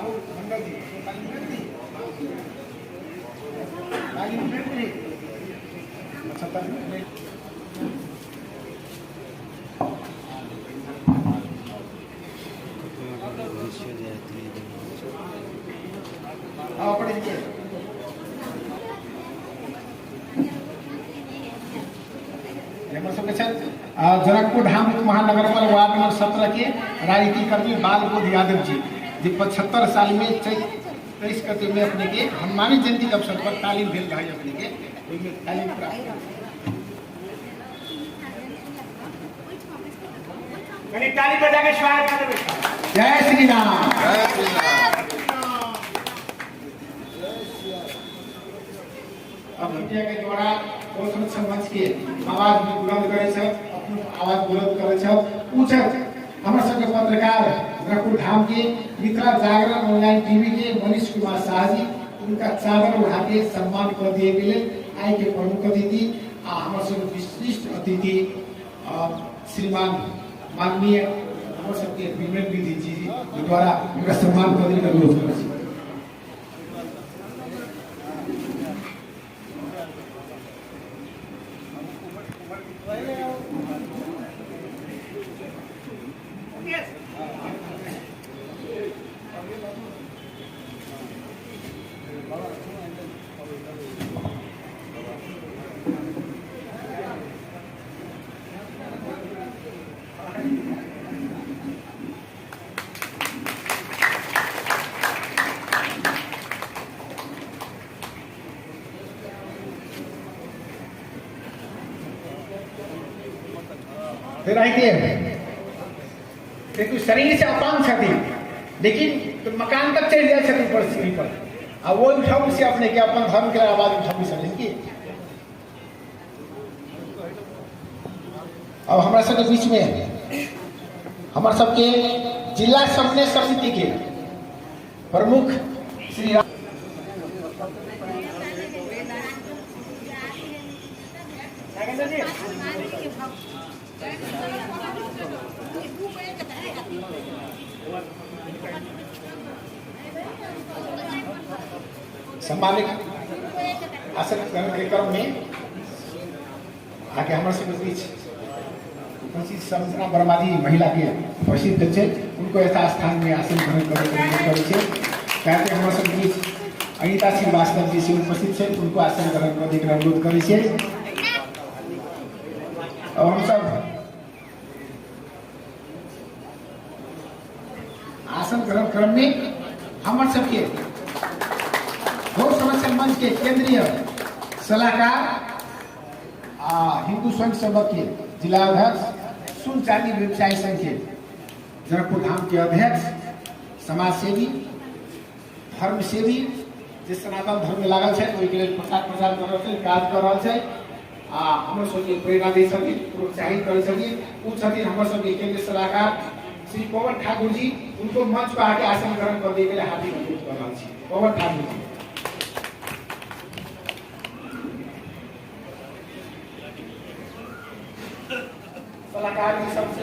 राहुल मंडल जी, ताली भेट दी, ताली भेट दी। अच्छा, ताली भेट। हाँ, पढ़े हमर सबके छथि जनकपुर धाम उप महानगर पर वार्ड नंबर 17 के राजनीति कर्मी बालबोध यादव जी, जे 75 साल में चैत 23 गते में अपने के हनुमानी जयंती के अवसर पर तालीम भेल रहे अपने के, ओहिमे तालीम प्राप्त। कनी ताली बजा के स्वागत कर देबै। जय श्री राम। जय श्री राम। अब मीडिया के द्वारा गौ संरक्षण मंच के आवाज भी बुलंद करे छथि, अपनो आवाज बुलंद करे छथि। उ छथि हमर सबके पत्रकार जनकपुर धाम के मिथिला जागरण ऑनलाइन टीवी के मनीष कुमार शाह जी, उनका चादर ओढ़ा के सम्मान कर दिए गेलै आइ के प्रमुख अतिथि आ हमर सबके विशिष्ट अतिथि श्रीमान माननीय हमर सबके विमल विधि जी द्वारा हुनका सम्मान कर दिए अनुरोध करै छी। फेर आइते देखियौ, शरीर से अपांग छथिन लेकिन तो मकान तक चढ़ि जाइ छथिन पर सीढ़ी पर, आ ओहि ठाम से अपने के अपन धर्म के आवाज उठाबै छथिन की। अब हमरा सबके बीच में हमर सबके जिला समन्वय समिति के प्रमुख श्री सम्मानित आसन ग्रहण के क्रम में आके हमर सबके बीच उपस्थित संजना वर्मा जी महिला के प्रसिद्ध छै, उनको यथा स्थान में आसन ग्रहण करे के अनुरोध करै छै। काहे हमर सबके बीच अनिता श्रीवास्तव जी से उपस्थित छै, उनको आसन ग्रहण करे के अनुरोध करै छै। और हम सब आसन ग्रहण क्रम में हमर सबके गौ संरक्षण मंच के केंद्रीय सलाहकार आ हिंदू स्वयं सेवक के जिला अध्यक्ष, सुन चांदी व्यवसायी संघ के जनकपुर धाम के अध्यक्ष, समाजसेवी, धर्मसेवी, जे सनातन धर्म में लागल छै, ओहिके लेल प्रचार प्रसार कर रहल छै, काज कर रहल छै आ हमर सबके प्रेरणा दै छथिन, प्रोत्साहित करै छथिन, उ छथिन हमर सबके केंद्रीय सलाहकार श्री पवन ठाकुर जी। उनको मंच पर आके आसन ग्रहण कर दिए के लिए हार्दिक अनुरोध कर रहल छी। पवन ठाकुर जी। सलाहकार जी सबसे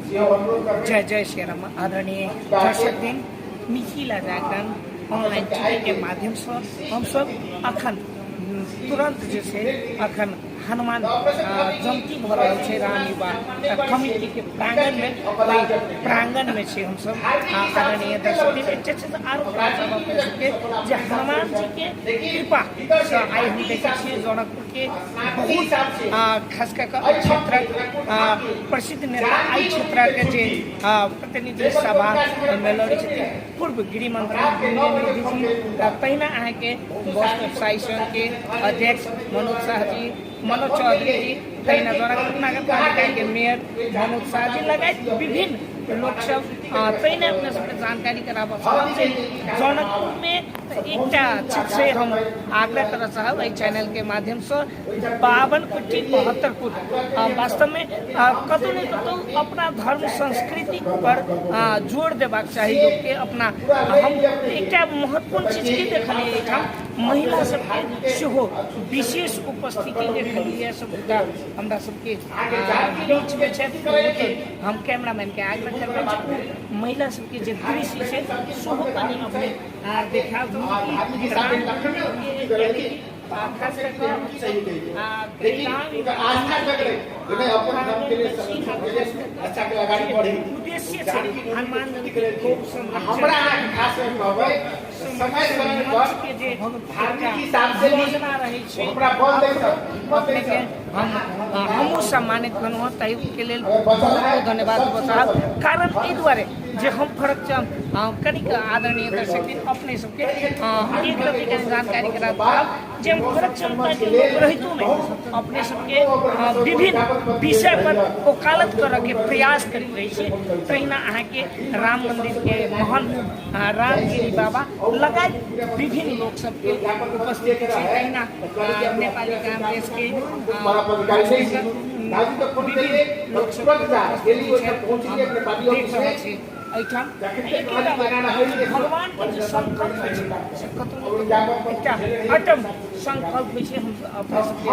सेहो अनुरोध करबै। जय जय श्री राम। आदरणीय दर्शकगण, मिथिला जागरण ऑनलाइन टीवी के माध्यम से हम सब अखन तुरंत जे छै अखन हनुमान जयंती भऽ रहल छै रामनिवास कमिटी के प्रांगण में, ओहि प्रांगण में छै हमसब। आदरणीय दर्शकगण, एकटा चीज आरो कहऽ चाहब अपने सबके जे हनुमान जी के कृपा से आइ हम देखै छियै जनकपुर के बहुत खास कऽ कऽ एहि क्षेत्रक प्रसिद्ध नेता, एहि क्षेत्रक जे प्रतिनिधि सभा लड़ै छथिन पूर्व गृह मंत्री जी, तहिना अहाँके बस व्यवसायी संघके अध्यक्ष मनोज शाह जी, मनोज चौधरी जी, तहिना जनकपुर नगरपालिकाके मेयर मनोज शाह जी लगायत विभिन्न लोकसब। तहिना अपना सबके जानकारी कराबऽ चाहब जे जनकपुरमे एकटा चीज से हम आग्रह करऽ चाहब एहि चैनलके माध्यमसँ, 52 कुट्टी 72 फुट वास्तवमे कतहु ने कतहु अपना धर्म संस्कृति पर जोर देबाक चाही लोकके। अपना हम एकटा महत्वपूर्ण चीज की देखलियै, एहिठाम महिला सबके सेहो विशेष उपस्थिति देखलियै। सब हमरा सबके बीचमे छथि, हम कैमरामैनके आग्रह करबै जे महिला सबके जे दृश्य छै सेहो कनि अपने देखायब। खास कऽ उद्देश्य छै हनुमान गौ संरक्षण मंच के जे योजना रहै छै अपनेके हमहूँ सम्मानित भेलहुँ हँ, ताहिके लेल बहुत बहुत धन्यवाद बताब। कारण एहि दुआरे जे हम फरक कनिक आदरणीय दर्शक अपने सबके एक रत्ती कनि जानकारी करा पाब जे हम फरक क्षमताके लोक रहितोमे अपने सबके विभिन्न विषय पर वकालत करऽके प्रयास करैत रहै छी। तहिना अहाँके राम मन्दिरके महन्त रामगिरी बाबा लगायत विभिन्न लोक सबके उपस्थिति छै। तहिना नेपाली काङ्ग्रेसके विभिन्न लोक सबके उपस्थिति छै। देख रहल छी एहिठाम भगवानके जे संकल्प होइ छै से कतहु एकटा अटम संकल्प होइ छै। हम अपना सबके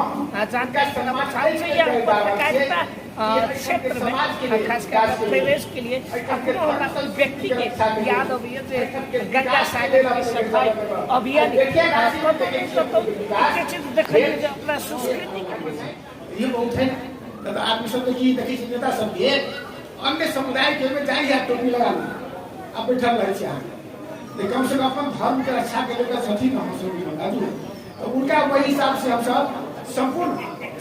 जानकारी कराबऽ चाहै छी या पत्रकारिता क्षेत्रमे खास कऽ प्रवेशके लिए अखनो हमरा कोइ व्यक्तिके याद अबैए जे गंगा सागरके सफाइ अभियान कतहु ने कतहु एकटा चीज देखैए जे अपना संस्कृतिके ई बहुत है तऽ आदमी सब देखी देखै छी नेता सबके अन्य समुदाय के में जाइ है टोपी लगा ली आ बैठल रहै छै अहाँ तऽ कम से कम अपन धर्म के रक्षा के लेल छथिन हम सब दादू, तो उनका वही हिसाब से हम सब संपूर्ण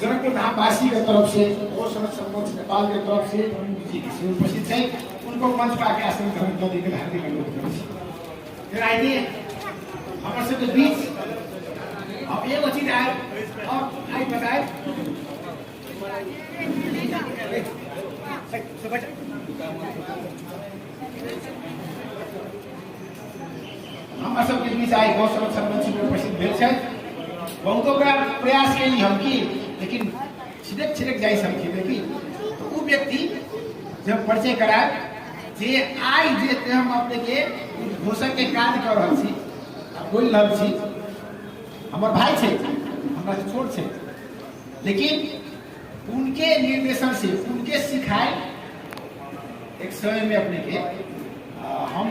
जनकपुर धाम वासी के तरफ से और संरक्षण मंच नेपाल के तरफ से जी से उपस्थित है उनको मंच पर आके आसन ग्रहण करने के हार्दिक अनुरोध करै छी। फिर आइए हमर सबके बीच अब एगो चीज आए और आई बताए हमर सबके बीच आइ गौ संरक्षण मंच में उपस्थित भेल छथि। बहुतो प्रयास केली हम की, लेकिन छिड़क छिड़क जाइ छलखिन। लेकिन तो उ व्यक्ति जब परिचय करायब जे आइ जे हम अपने के उद्घोषक के काज कर रहल छी आ बोलि रहल छी, हमर भाई छै, हमरा से छोट छै, लेकिन उनके निर्देशन से उनके सिखाए एक समय में अपने के हम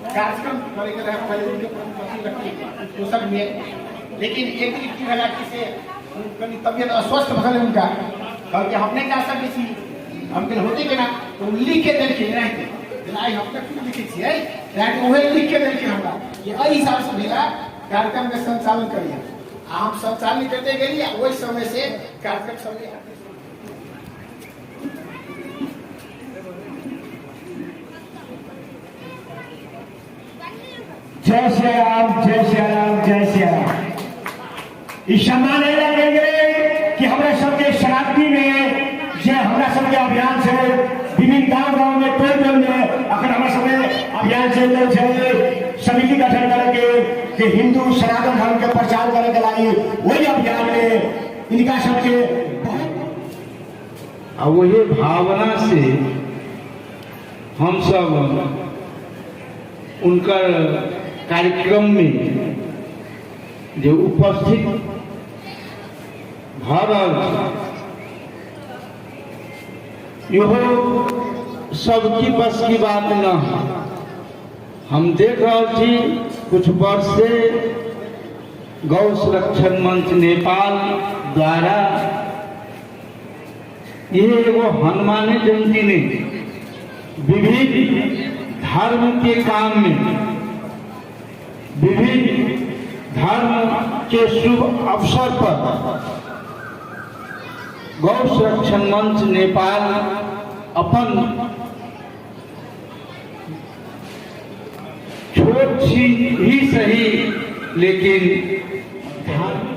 कार्यक्रम करे के रहे पहले उनके प्रमुख अथी रखी उद्घोषक में, लेकिन एक दिन की भेला कि से कनी तबियत अस्वस्थ भऽ गेलै उनका, कहलकै हम नहि जा सकै छी, हम कहलियै होतै केना, तऽ ओ लिख के देलखिन एनाहिते, जेना आइ हम तक लिखै छियै तेनाहिते उहे लिख के देलखिन हमरा कि एहि हिसाबसँ भेला कार्यक्रम के संचालन करिए, आ हम संचालन करते गेली आ ओहि समय से कार्यक्रम सब जय श्री राम, जय श्री राम, जय श्री राम। ई सम्मान एहि लए गेलै कि हमरा सबके शताब्दी में जे हमरा सबके अभियान छै विभिन्न गाँव गाँव में टोल टोल में अखन हमरा सबके अभियान चलि रहल छै समिति गठन करके कि हिंदू सनातन धर्म के प्रचार करे के लागी, वही अभियान में इनका सबके बहुत आ वही भावना से हम सब उनकर कार्यक्रम में जे उपस्थित भऽ रहल छी, इहो सबकी बस की बात न है। हम देख रहल छी कुछ वर्ष से गौ संरक्षण मंच नेपाल द्वारा ये एगो हनुमान जयंती नहीं, विभिन्न धर्म के काम में विभिन्न धर्म के शुभ अवसर पर गौ संरक्षण मंच नेपाल अपन छोट सी ही सही लेकिन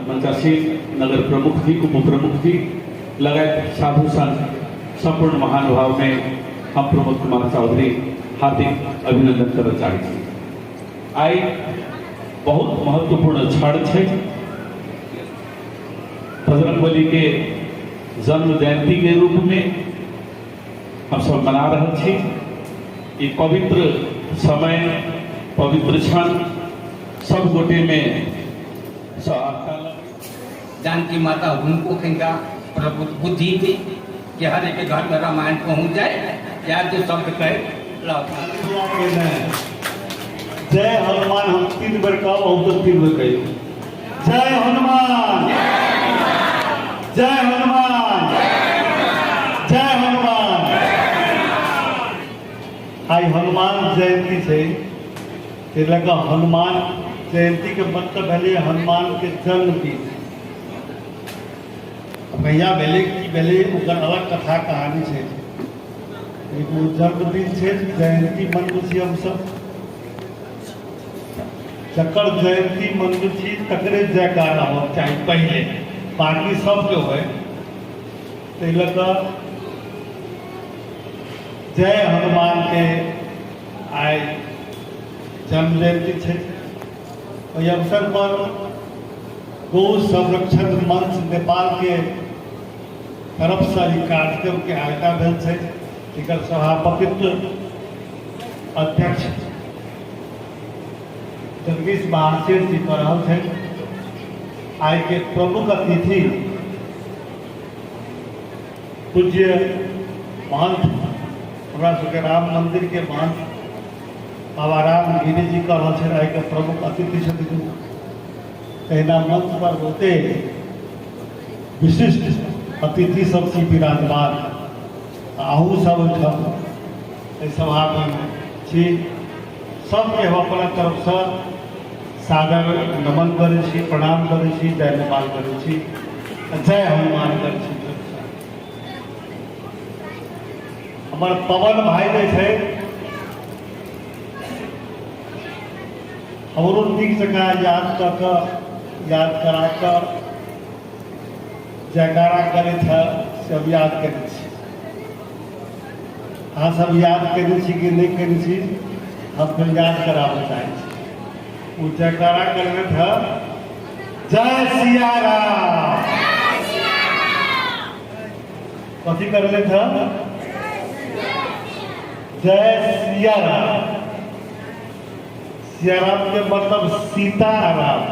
मंचासीन नगर प्रमुख जी, उप प्रमुख जी लगायत साधु संत संपूर्ण महानुभाव में हम प्रमोद कुमार चौधरी हार्दिक अभिनंदन करना चाहै छी। आइ बहुत महत्वपूर्ण क्षण छै, बजरंगबली के जन्म जयंती के रूप में हम सब मना रहल छी। ई पवित्र समय, पवित्र क्षण सब गोटे में जानकी माता हुनको खिनका प्रभु बुद्धि थी कि हर एक घर में रामायण पहुंच जाए, या तो शब्द कहे रहता। जय हनुमान हम 3 बेर कहब, अहूँ तो 3 बेर कहियौ। जय हनुमान, जय हनुमान, जय हनुमान। आइ हनुमान जयंती छै, ताहि लऽ कऽ हनुमान जयंती के मतलब भेलै हनुमान के जन्मदिन। कहिया भेलै की भेलै ओकर अलग कथा कहानी छै, लेकिन ओ जन्मदिन छै, जयंती मनबै छी हमसब। जकर जयंती मनबै छी तकरे जयकारा होबाक चाही पहिले, बाकी सबके होइ। ताहि लऽ कऽ जय हनुमान के आइ जन्म जयंती छै। ओहि अवसर पर गौ संरक्षण मंच नेपाल के तरफ से ई कार्यक्रम के आयोजन भेल छै। एकर सभापतित्व अध्यक्ष जगदीश महासेठ जी कऽ रहल छथि। आइ के प्रमुख अतिथि पूज्य महंत हमरा सबके राम मंदिर के महंत बाबा राम गिरी जी कऽ रहल छथि, आइ के प्रमुख अतिथि छथिन। तहिना मंच पर बहुते विशिष्ट अतिथि सब छी विराजमान, अहूँ सब ओहिठाम एहि सभामे छी। सबके हम अपना तरफसँ सादर नमन करै छी, प्रणाम करै छी, जय नेपाल करै छी, जय हनुमान करै छी। हमर पवन भाई जे छै हमरो नीक जकाँ याद कऽ कऽ याद करा कऽ जयकारा करैत है, से हम याद करै छी। अहाँ सब याद केने छी कि नहि केने छी, हम फेर याद कराबऽ चाहै छी। ओ जयकारा करबैत है, जय सिया राम। कथी करबैत है? जय सिया राम। सिया राम के मतलब सीता राम।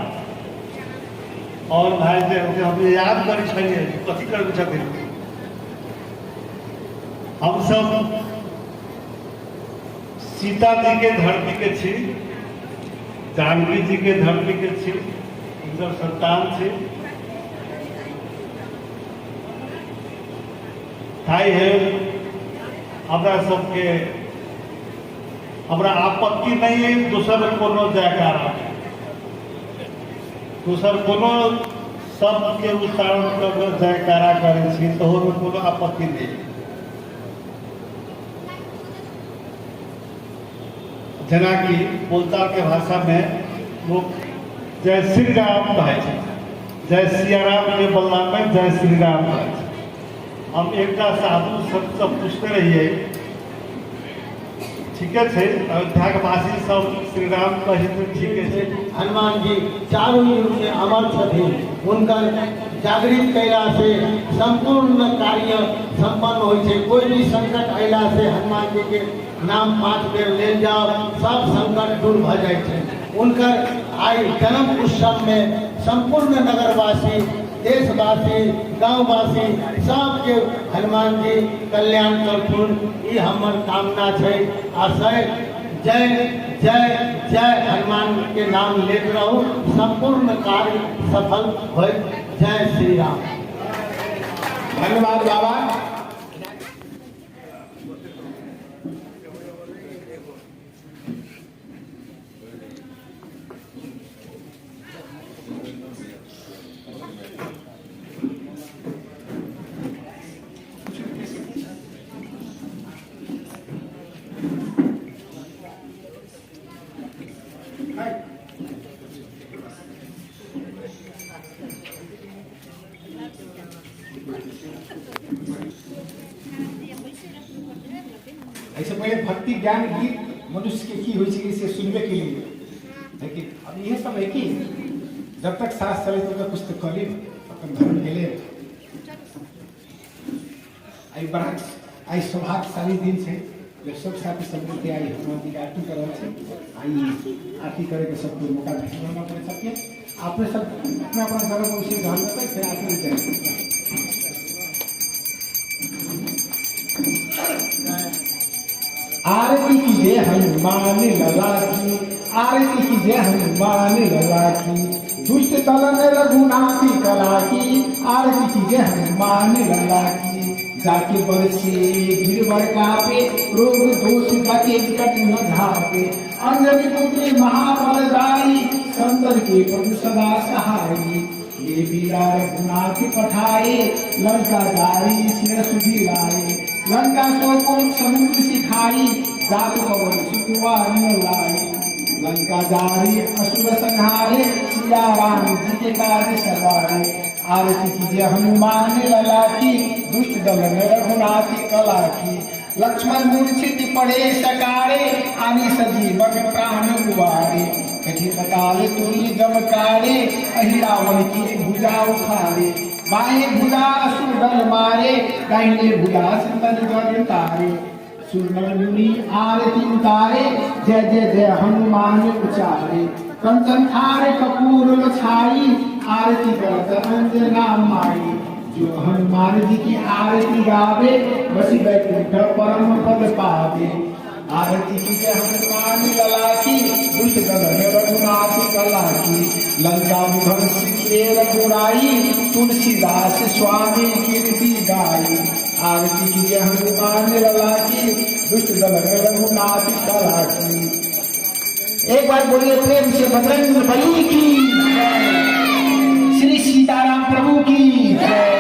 और भाई जे हम याद करै छलियै कथी करबै छथिन। हम सब सीता जी के धरती के छी, जानकी जी के धरती के छी, हुनकर संतान छी। ताहि हेतु हमरा सबके हमरा आपत्ति नहीं है दोसर कोनो जयकारा, दोसर कोनो शब्द के उच्चारण कऽ कऽ जयकारा करै छी तहूमे कोनो आपत्ति नहि। जेनाकि बोलचाल के भाषा में लोग जय श्री राम कहै छै, जय सिया राम के बदला में जय श्री राम कहै छै। हम एकटा साधु सबसँ पूछते रहियै, ठीके छै अयोध्याके वासी सब श्री राम कहै छथिन, ठीके छै। हनुमान जी चारू युग में अमर छथिन, हुनकर जागृत कयला से संपूर्ण कार्य संपन्न होइ छै। कोई भी संकट अयला से हनुमान जी के नाम 5 बेर लेल जाओ, सब संकट दूर भऽ जाइ छै। हुनकर आइ जन्म उत्सव में संपूर्ण नगरवासी, देशवासी, गाँववासी सबके हनुमान जी कल्याण करथुन, ई हमर कामना छै। आशय जय जय जय हनुमान के नाम लेत रहू, संपूर्ण कार्य सफल होय। जय श्री राम। धन्यवाद बाबा। ऐसे पहले भक्ति ज्ञान गीत मनुष्य के की होइ छै से सुनबे के लिए, लेकिन अब यह सब है कि जब तक सांस चले तब तक कुछ तो करी अपन धर्म के लिए। आई बड़ा आई सौभाग्यशाली दिन छै जब सब साथी सब मिलके आई हनुमान जी के आरती कर रहल छै। आई आरती करे के सबको मौका भेट रहल अपने सबके। अपने सब अपना अपना जगह पर उसी रहल होतै, फिर आरती होतै। आरती कीजिए हनुमान लला की, आरती कीजिए हनुमान लला की। दुष्ट दलन रघुनाथ कला की, आरती कीजिए हनुमान लला की। जाके बल से गिरवर कापे, रोग दोष जाके निकट न झापे। अंजनी पुत्री महाबलदाई, संतन के प्रभु सदा सहाई। ये बीरा रघुनाथ पठाए, लंका जारी सिर सुधिराए। लंका सो को समुद्र सिखाई, जात पवन सुतवा लाई। लंका जारी असुर संहारे, सिया राम जी के कार्य सवारे। आरती कीजिए हनुमान लला की, दुष्ट दलन रघुनाथ कला की। लक्ष्मण मूर्छित पड़े सकारे, आनी सजीवन प्राण उबारे। कठी पताल तुरी जमकारे, अहि रावण की भुजा उखारे। बाएं भुजा असुर दल मारे, दाहिने भुजा सिंदन जल तारे। सुरनर मुनि आरती उतारे, जय जय जय हनुमान उचारे। कंचन थारे कपूर लछाई, आरती करत अंजना माई। जो हनुमान जी की आरती गावे, बसी बैकुंठ परम पद पावे। आरती की जय हनुमान लला की, दुष्ट दलन रघुनाथ कला की। लंका विध्वंस किए रघुराई, तुलसीदास स्वामी कीर्ति गाई। आरती की जय हनुमान लला की, दुष्ट दलन रघुनाथ कला की। एक बार बोलिए प्रेम से बजरंग बली की, श्री सीताराम प्रभु की जय।